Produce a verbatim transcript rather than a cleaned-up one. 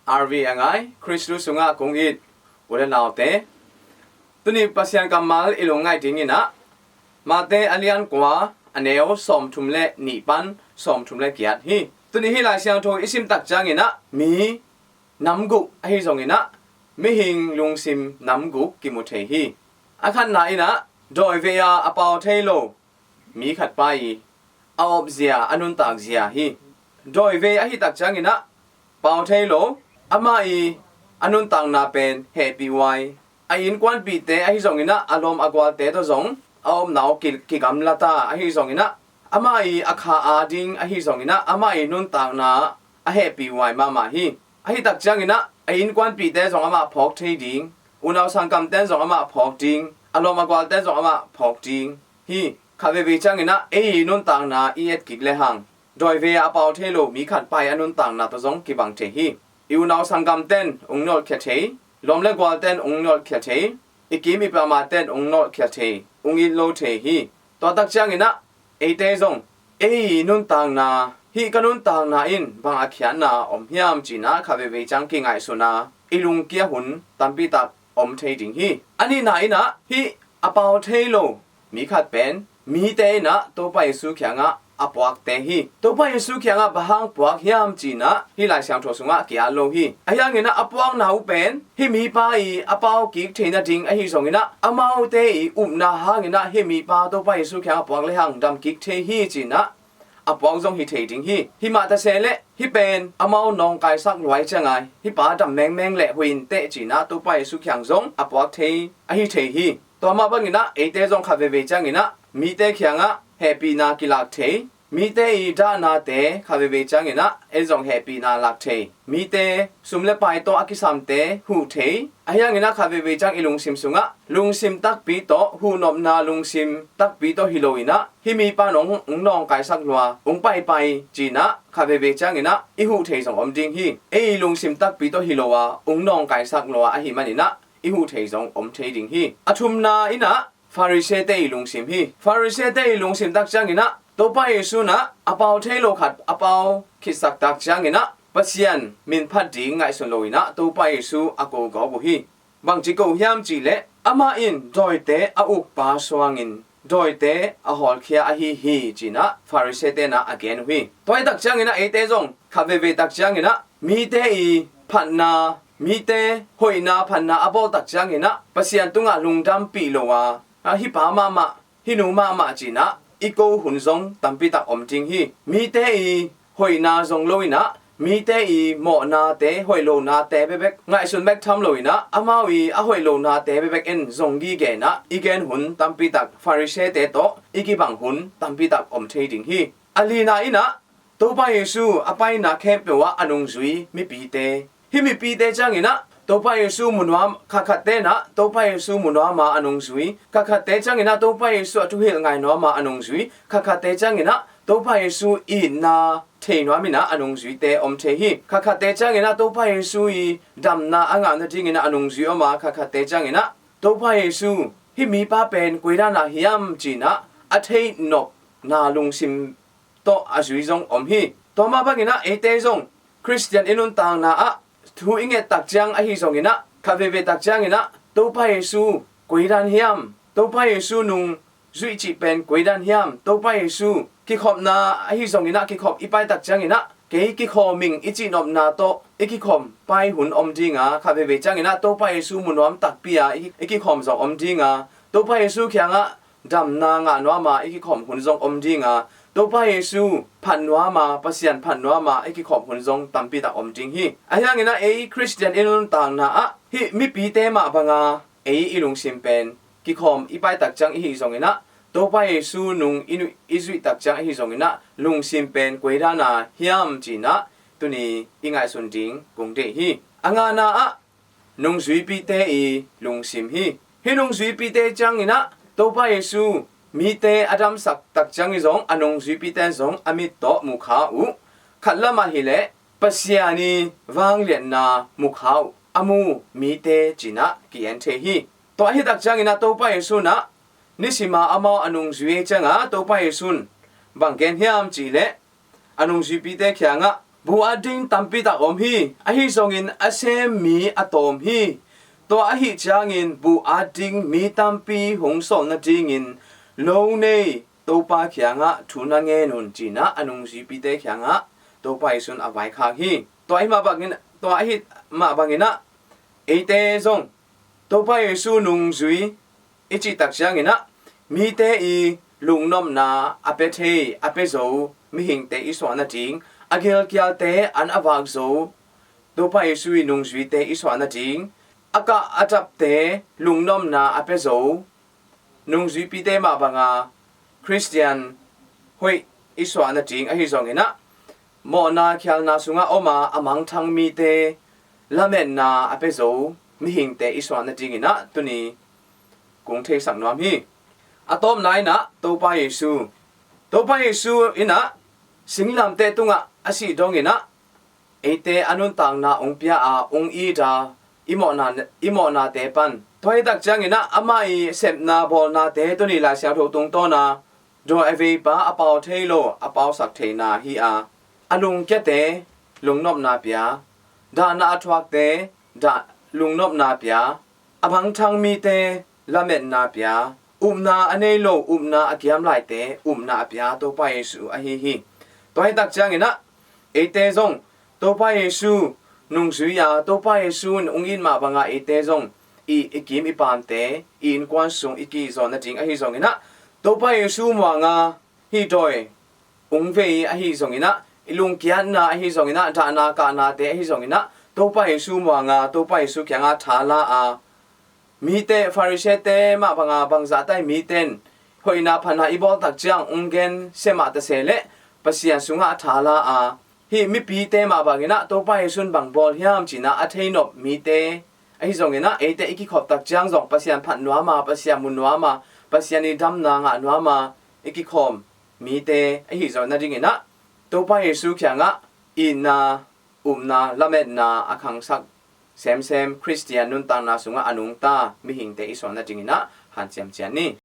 R V a ngai, Khristu sungah kong it u le naute, tuni Pasian kammal i lungngaih dinginah Mate a lian kua, a neu sawmthum le nih pan sawmthum le giat hi. Tuni hih Lai Siangtho i sim tak cianginah mi nam guk ahi zonginah mihing lungsim nam guk kimu thei hi. A khatna inah dawivei a a pau thei lo mi khat pa i a awpzia, a nuntakzia hi. Dawivei ahi tak cianginah pau thei lo, amah i a nuntakna pen hehpih huai, a innkuanpihte ahi zonginah a lawm a gualte tawh zong a omna uh ki, kigamla ta ahi zonginah amah i a kha a ding ahi zonginah amah i nuntakna a hehpih huai mahmah hi. Ahi tak cianginah a innkuanpihte zong amah phawk thei ding, unau sangkamten zong amah phawk ding, a lawm a gualte zong amah phawk ding hi. Khat veivei cianginah ei i nuntakna i et kik lehang dawivei a a pau thei lo mi khat pa i a nuntakna tawh zong kibang thei hi. I unau sanggamten ung nolhkhia thei, lawm le gualten ung nolhkhia thei, i kim i pamaten ung nolhkhia thei, ung it lo thei hi. Tua tak cianginah eite zong ei i nuntakna, hih ka nuntakna in bang a khiatna om hiam cinah khat veivei ciang kingaihsuna i lungkia hun tampi tak om thei ding hi. A nihna inah hih a pau thei lo mi khat pen mite inah Topa Jesu kiangah a puakte hi. Topa Jesu kiangah bang hang puak hiam cinah hih Lai Siangtho sungah ki-at lo hi. Ahi hanginah a puakna uh pen hih mipa i a pau kik thei nading ahi zonginah amaute i upna hanginah hih mipa Topa Jesu kiangah puak lehang dam kik thei hi cinah a puak zong hi thei ding hi. Himah ta se leh hih pen amau nawngkaisak luai ciangai, hih pa dam mengmeng leh huih inteh cinah Topa Jesu kiang zong a puak thei ahi thei hi. Tua mah banginah eite zong khat veivei cianginah mite kiangah hehpihna kilak thei, mite i dahnate khat veivei cianginah ei zong hehpihna lak thei, mite sum le pai tawh a kisamte huh thei. Ahi hanginah khat veivei ciang i lungsim sungah lungsim takpi tawh, huhnopna lungsim takpi tawh hi loinah hih mipa nong ung nawngkaisak lua, ung paipai cinah khat veivei cianginah i huh thei zong om ding hi. Ei i lungsim takpi tawh hi lo a ung nawngkaisak lua ahi maninah i huh thei zong om thei ding hi. A thumna inah Farisee-te i lungsim hi. Farisee-te i lungsim tak cianginah Topa Jesu inah a pau thei lo khat a pau khitsak tak cianginah Pasian min phat ding ngaihsun loinah Topa Jesu a ko gawp uh hi. Bangci ko hiam cihleh amah in dawite a ukpa suangin dawite a hawlkhia ahi hi cinah Farisee-te inah a gen uh hi. Tua hi tak cianginah eite zong khat veivei tak cianginah mite i phatna, mite hoihna phatna a bawl tak cianginah Pasian tungah lungdampih lo a, a hih pa mahmah, hih nu mahmah cinah i ko hun zong tampi tak om ding hi. Mite i hoihna zong loinah mite i mawhnate, hoih lonate bekbek ngaihsun bek tham loinah amau i a hoih lonate bekbek en zong gige inah i gen hun tampi tak Farisee-te tawh i kibang hun tampi tak om thei ding hi. A lina inah Topa Jesu a paina khempeuh ah a nungzui mipite. Hih mipite cianginah Topa Jesu mu nuam, khatkhatte inah Topa Jesu mu nuam a a nungzui, khatkhatte cianginah Topa Jesu a thuhilh ngai nuam a a nungzui, khatkhatte cianginah Topa Jesu itna thei nuam inah a nungzuite om thei hi. Khatkhatte cianginah Topa Jesu i damna a ngah nadinginah a nungzui om a, khatkhatte cianginah Topa Jesu hih mipa pen koi dan a hiam cinah a theih nopna lungsim tawh a zui zong om hi. Tua mah banginah eite zong Khristian i nuntakna ah thu i nget tak ciang ahi zonginah khat veivei tak cianginah Topa Jesu koi dan hiam, Topa Jesu nung zuih cih pen koi dan hiam, Topa Jesu kikhopna ahi zonginah kikhop i pai tak cianginah kei kikhawm ing i cihnopna tawh i kikhawm pai hun om dinga, khat veivei cianginah Topa Jesu mu nuam takpi a i, i kikhawm zong om dinga, Topa Jesu kiangah damna ngah nuam a i kikhawm hun zong om dinga, Topa Jesu phat nuam a, Pasian phat nuam a i kikhawm hun zong tampi tak om ding hi. Ahi hanginah ei Khristian i nuntakna ah hih mipite mah banga ei i lungsim pen kikhawm i pai tak ciang i hih zonginah Topa Jesu nung i, i zuih tak ciang i hih zonginah lungsim pen koi dan a hiam cinah tuni i ngaihsun ding kong deih hi. A ngana ah nungzuipite i lungsim hi. Hih nungzuipite cianginah Topa Jesu mite a damsak tak ciangin zong a nungzuipite zong a mit tawh mukha uh. Khatlam ahileh Pasian i vangliatna mukha uh a mu mite cinah ki-en thei hi. Tua ahi tak cianginah Topa Jesu inah nisima amau a nungzui ei cianga Topa Jesu in bang gen hiam cihleh a nungzuipite kiangah Buh at ding tampi tak om hi. Ahi zongin a sem mi a tawm hi. Tua ahih ciangin buh at ding mi tampi hong sawl nadingin lo nei Topa kiangah thu na ngen un, ci-in ah a nungzuipite kiangah Topa Jesu in a vaikhak hi. Tua ahi mah bangin, tua ahi mah bangin ah eite zong Topa Jesu nungzui i cih tak ciangin ah mite i lungnopna a pia thei, a pia zo mihingte i suah nading, a gilkialte an a vak zo Topa Jesu i nungzuite i suah nading, a kah a dapte lungnopna a pia zo nungzuipite mah banga Khristian hoih i suah nading ahi zongin ah, mawhna khialna sungah om a, a mangthang mite lametna a pia zo mihingte i suah nadingin ah tuni kong theisak nuam hi. A tawpna in ah Topa Jesu, Topa Jesu in ah singlamteh tungah a sih dongin ah eite a nuntakna hong pia a, hong it a, i mawhna, i mawhnate pan. Tua hi tak ciangin ah amah i sepna bawlnate tuni Lai Siangtho tungtawn a dawi a veipa a pau thei lo a pausak theihna hi a, a lungkiate lungnopna pia, dahna a thuakte dah lungnopna pia, a mangthang mite lametna pia, upna a nei lo, upna a kiam laite upna a pia Topa Jesu ahi hi. Tua hi tak ciangin ah eite zong Topa Jesu nungzui a, Topa Jesu in hong it mah banga eite zong i, i kim i pamte, i innkuan sung i ki-it zawh nading ahi zongin ah, Topa Jesu muanga hih dawi hong vei ahi zongin ah, i lungkiatna ahi zongin ah, dahna kahnate ahi zongin ah, Topa Jesu muanga, Topa Jesu kiangah tha la a, mite, Farisee-te mah banga bangzah ta hi, mite in hoihna phatna i bawl tak ciang hong gen sia mah ta se leh Pasian sungah tha la a, hih mipite mah bangin ah Topa Jesu in bang bawl hiam ci-in ah a theinop mite ahi zongin ah, eite i kikhop tak ciang zong Pasian phat nuam a, Pasian mu nuam a, Pasian i damna ngah nuam a i kikhawm mite ahi zawh nadingin ah, Topa Jesu kiangah itna, upna, lametna a khangsak semsem Khristian nuntakna sungah a nungta mihingte i suah nadingin ah hanciam ciat ni.